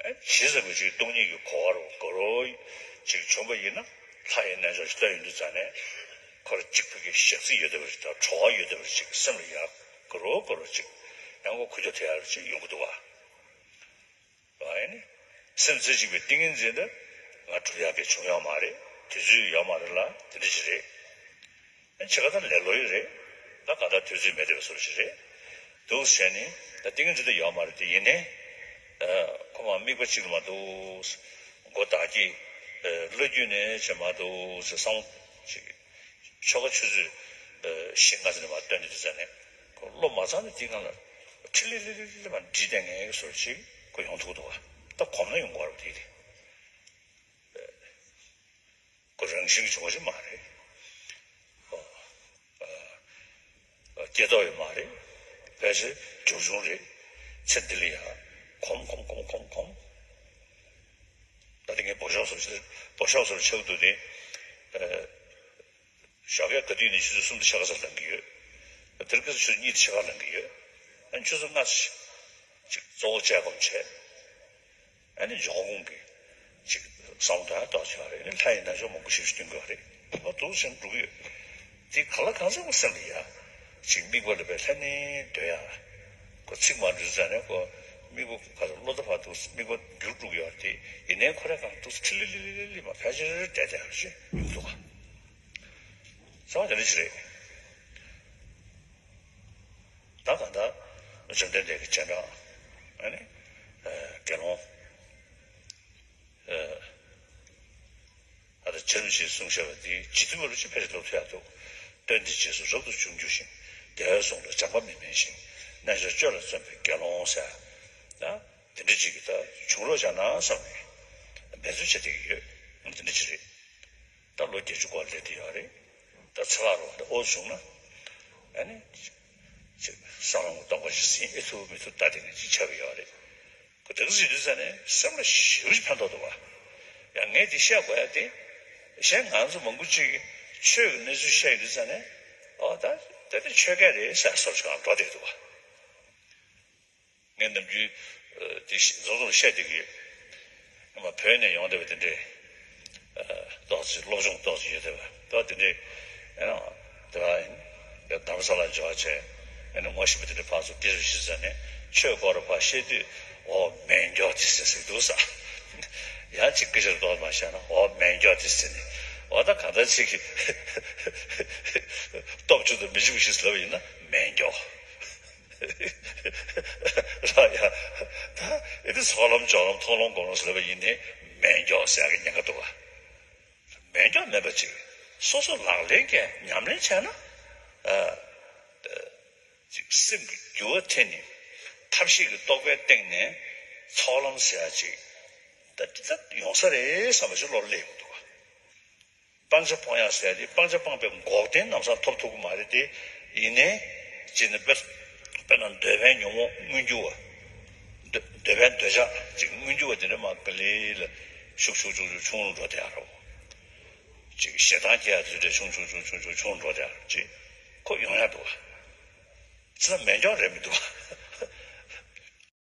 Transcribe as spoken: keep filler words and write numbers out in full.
ཇི་ཙམ་གྱིས་ཅིག་སྟོང་ཉིད་ཀྱི་གོ་བ་རུ་གོ་རོ་ཅིག་བྱུང་པ་ཡིན་ན། ལྷ་ཡི་རྣལ་འབྱོར་ཞིག་ལྟ་ཡོང་དུས་ཙང་ནས། ཁོ་ར་གཅིག་པུ་གི་ཞག་རྩི་ཡོད་བསྡད་པ་རེད། ད་གྲོགས་ཡོད་བསྡད་པ་རེད། ཅིག་སེམས་ལ་ཡག་གོ་རོ་གོ་རོ་ཅིག་ཡང་ཁོ་ཁུ་ཚུར་ཐེབས་ཡག་ཅིག་ཡོང་གི་འདུག་བ། ཨ་ནི། སེམས་རྩེ་གཅིག་པའི་ཏིང་ངེ་འཛིན་དེ་ང་སྒྲུབ་ཡག་གི་བྱུང་ཡོད་མ་རེད། དུས་ཚོད་ཡོད་མ་རེད་ལ་དེ་འདྲ་ཅིག་རེད། ཨ་ནི་ཕྱི་ཁ་ད་ལེ་ལོ་ཡི་རེད། ད་ག་ད་དུས་ཚོད་མེད་བསྡད་པའི་བཟོ་འདྲ་ཅིག་རེད། འདུག་བྱས་ནས་ད་ཏིང་ངེ་འཛིན་དེ་ཡོད་མ་རེད། དེ་ཡིན་ནའི། ཨ། ཁོ་མ་དམིགས་པ་གཅིག་ལ་མ་འདུག་མགོ་བདག་གིས། ཨ། བློ་རྒྱུས་ནས་བྱས་མ་འདུག་ཟེར་བསམ་ཅིག་ཆོ་ག་ཆུ་ཚོད་བཞི་ལྔ་ཙམ་ནས་མར་བཏོན་ནས་དེ་ཚོ་ནས་ཁོ་བློ་མ་ཚང་ནས་དེའི་སྒང་ལ་ཁྲི་ལི་ལི་ལི་ལི་མར་འདྲིས་བསྡད་མཁན་གྱི་བཟོ་འདྲ་ཅིག་ཁོ་ཡོང་ཐུབ་འདུག་བ། ད་གོམས་ན་ཡོང་གི་རེད་དེ། དེ་ཁོ་རང་བཞིན་གྱི་བྱུང་བ་ཞིག་མ་རེད། ཨོ། ཨ། ཨ། སྐྱེ་ཐོག་ཡོད་མ་རེད། ཕལ་ཆེར་འབྱུང་བྱུང་རེད། ཚེ་འདི་ལ་ཡང་གོམས་གོམས་གོམས་གོམས་གོམས། ད་དེ་ངས་འབོ་ཤོག་བཟོ་ཞིག་འབོ་ཤོག་བཟོ་ཆགས་འདུག་དེ། ཨ། ཞོགས་ཀས་ག་དུས་ནས་ཆུ་ཚོད་གསུམ་དང་ཕྱེད་ཀ་ཙམ་ལངས་ཀྱི་ཡོད། དེར་སྐབས་སུ་ཆུ་ཚོད་གཉིས་དང་ཕྱེད་ཀ་ལངས་ཀྱི་ཡོད། ཨ་ནི་ཆུ་ཚོད་ལྔ་ཙམ་ཅིག་གཙོ་བོ་དཔྱད་སྒོམ་བྱས། ཨ་ནི་འཇོག་སྒོམ་གྱི་ཅིག་བསམ་བློ་ཏོག་ཙམ་བྱས་པ་རེད། ཨ་ནི་ལྷ་ཡི་རྣལ་འབྱོར་མང་པོ་ཞིག་སྟོན་དགོས་པ་རེད། ཨ། འདུག་སེ་འགྲོ་གི་ཡོད། དེ་ག་ལ་གང་འཚམ་སེམས་ལ་ཡ། ཅིག་དམིགས་པ་ལ་བས་ལྷན་ནེ་སྡོད་ཡ། ཁོ་ཚིག་མ་འགྲོ་ཙང་ནས་ཁོ་དམིགས་པ་ག་ཚོད་བློ་ཐག་བར་དུ་དམིགས་པ་འགྱུར་འགྲོ་གི་ཡོད་རེད་དེ། ཡིན་ནའི་ཁོ་རང་གང་འདུག་སེ་ཁྲི་ལི་ལི་ལི་ལི་ལི་མ་ཕལ་ཆེར་བསྡད་བསྡད་ཡ་ཞིག་ཡོང་འདུག་ག་ཚང་མ་དེ་འདྲ་ཞིག་རེད། ད་གང་ལྟར་བཅོམ་ལྡན་འདས་ཀྱི་སྤྱན་དྲངས། ཨ་ནི། ཨ། དགེ་སློང་། ཨ། ཨ། ད་ཕྱིར་མི་ཤེས་གསུངས་བཞག་པ་འདི་ཇི་ལྟ་བུ་ལ་ཅི་ཕལ་ཆེར་ལབ་ཐུབ་ཡག་འདུག་སྟོན་དེ་རྗེས་སུ་རབ་ཏུ་བྱུང་འགྱུར་ཞིང་། དེ་བས་གསུངས་ལ་སྦྱངས་པ་མི་དམན་ཞིང་། རྣལ་འབྱོར་སྤྱོད་ལ་བརྩོན་པའི་དགེ་སློང་ཟེར། ད་དེ་འདྲ་ཅིག་གི་ད་བྱུང་རོགས་བྱ་ན་བསམ་ནས་འབད་བརྩོན་བྱེད་བསྡད་ཀྱི་ཡོད། དེ་འདྲ་ཅིག་རེད། ད་ལོ་བརྒྱད་ཅུ་འགོར་སླེབས་བསྡད་ཡོད་རེད། ད་ཚེ་ལྷག་རོགས་ད་ཨོ་བྱུང་ན། ཨ་ནི། ཅིག་བསམ་བློ་གཏོང་བ་ཞིག་ཟིན་ཨེ་ཐུབ་མི་ཐུབ་ད་དེ་ནས་ཅིག་ཆགས་ཀྱི་ཡོད་རེད། ཁོ་དེ་ག་ཟིན་དུས་ཙ་ནས་སེམས་ལ་ཞེ་པོ་ཅིག་ཕན་ཐོགས་འདུག་བ། ཡང་ངས་དེ་བཤད་དགོས་ཡ་དེ། གཞན་ང་ཚོ་མང་པོ་ཅིག་གིས་ཆོས་ཀྱི་གནས་ཚུལ་བཤད་ཡོང་དུས་ཙ་ནས། ཨོ་ད་ད་དེ་ཆོས་སྐད་རེད་ཟེར་བཟོ་འདྲ་ཅིག་གང་འགྲོ་བསྡད་འདུག་བ། ངས་ནམ་རྒྱུན་དེ་རྫོང་རྫོང་བཤད་བསྡད་ཀྱི་ཡོད། ང་བོད་ནས་ཡོང་བསྡད་པ་དེ་འདྲས། ཏོག་ཙམ་སློབ་སྦྱོང་ཏོག་ཙམ་ཡོད་བསྡད་པ་ཏོག་དེ་འདྲས། ཨ་ནི་དེ་བ་ཡིན། དྷ་རམ་ས་ལ་འབྱོར་བྱས། ཨ་ནི་ངོ་ཤེས་པ་དེ་འདྲས་ཕར་ཚུར་སྐད་ཆ་ཞུས་ཙ་ནས་ཆོས་སྐོར་ཕར་བཤད་དུས། འོ་མེད་མགྱོགས་དེ་ཟེར་ཟེར་འདུག་ས། ཡང་ཅིག་སྐད་ཆ་ཏོག་མ་བཤད་ན། འོ་མེད་མགྱོགས་དེ་ཟེར་ནས། འོ་ད་གང་ལྟར་ཅིག་གིས་སྟོབས་ཆུང་དང་མི་ཆུང་ཞིག་ལབ་པ་ཡིན་ན་མེད་མགྱོགས། ལ་ཡ། ད་ཨེ་དེ་ཚོགས་ལམ་སྦྱོར་ལམ་མཐོང་ལམ་སྒོམ་ལམ་ཟེར་བ་ཡིན་ནའི་མེད་མགྱོགས་ཟེར་ཡག་གི་ཉེན་ཁ་འདུག་བ། མེད་མགྱོགས་མེད་པ་ཅིག་སོ་སོ་ལག་ལེན་གྱིས་ཉམས་ལེན་བྱས་ན། ཨ། ཅིག་སེམས་ཀྱི་འགྱུར་བ་ཐེབས་ནས་ཐབས་ཤེས་ཀྱི་རྟོག་པའི་སྟེང་ནས་ཚོགས་ལམ་ཟེར་ཡག་ཅིག་ད་འདི་ད་ཡོང་ས་རེད་བསམ་པ་ཞིག་བློར་སླེབས་ཡོང་འདུག་བ། སྤང་བྱ་སྤོང་ཡག་ཟེར་ཡག་དེ་སྤང་བྱ་སྤངས་པའི་འགོག་བདེན་ལམ་སང་ཐོབ་ཐུབ་ཀྱི་མ་རེད་དེ། ཡིན་ནའི། སྤྱིར་ན་དཔེ་དཔེར་ན་འདོད་པའི་ཉོན་མོངས་མངོན་གྱུར་བ། འདོད་འདོད་པའི་འདོད་ཆགས་ཅིག་མངོན་གྱུར་བ་དེ་འདྲ་མར་ག་ལེ་ལ་ཤུགས་ཆུང་ཆུང་ཆུང་ཆུང་རུ་འགྲོ་བསྡད་ཡག་རེད། ཅིག་ཞེ་སྡང་སྐྱེ་ཡག་དེ་འདྲ་ཆུང་ཆུང་ཆུང་ཆུང་ཆུང་ཆུང་འགྲོ་བསྡད་ཡག་ཅིག་ཁོ་ཡོང་ཡག་འདུག་བ། ཅི་ལ་མེད་མགྱོགས་རེད་མི་འདུག་བ།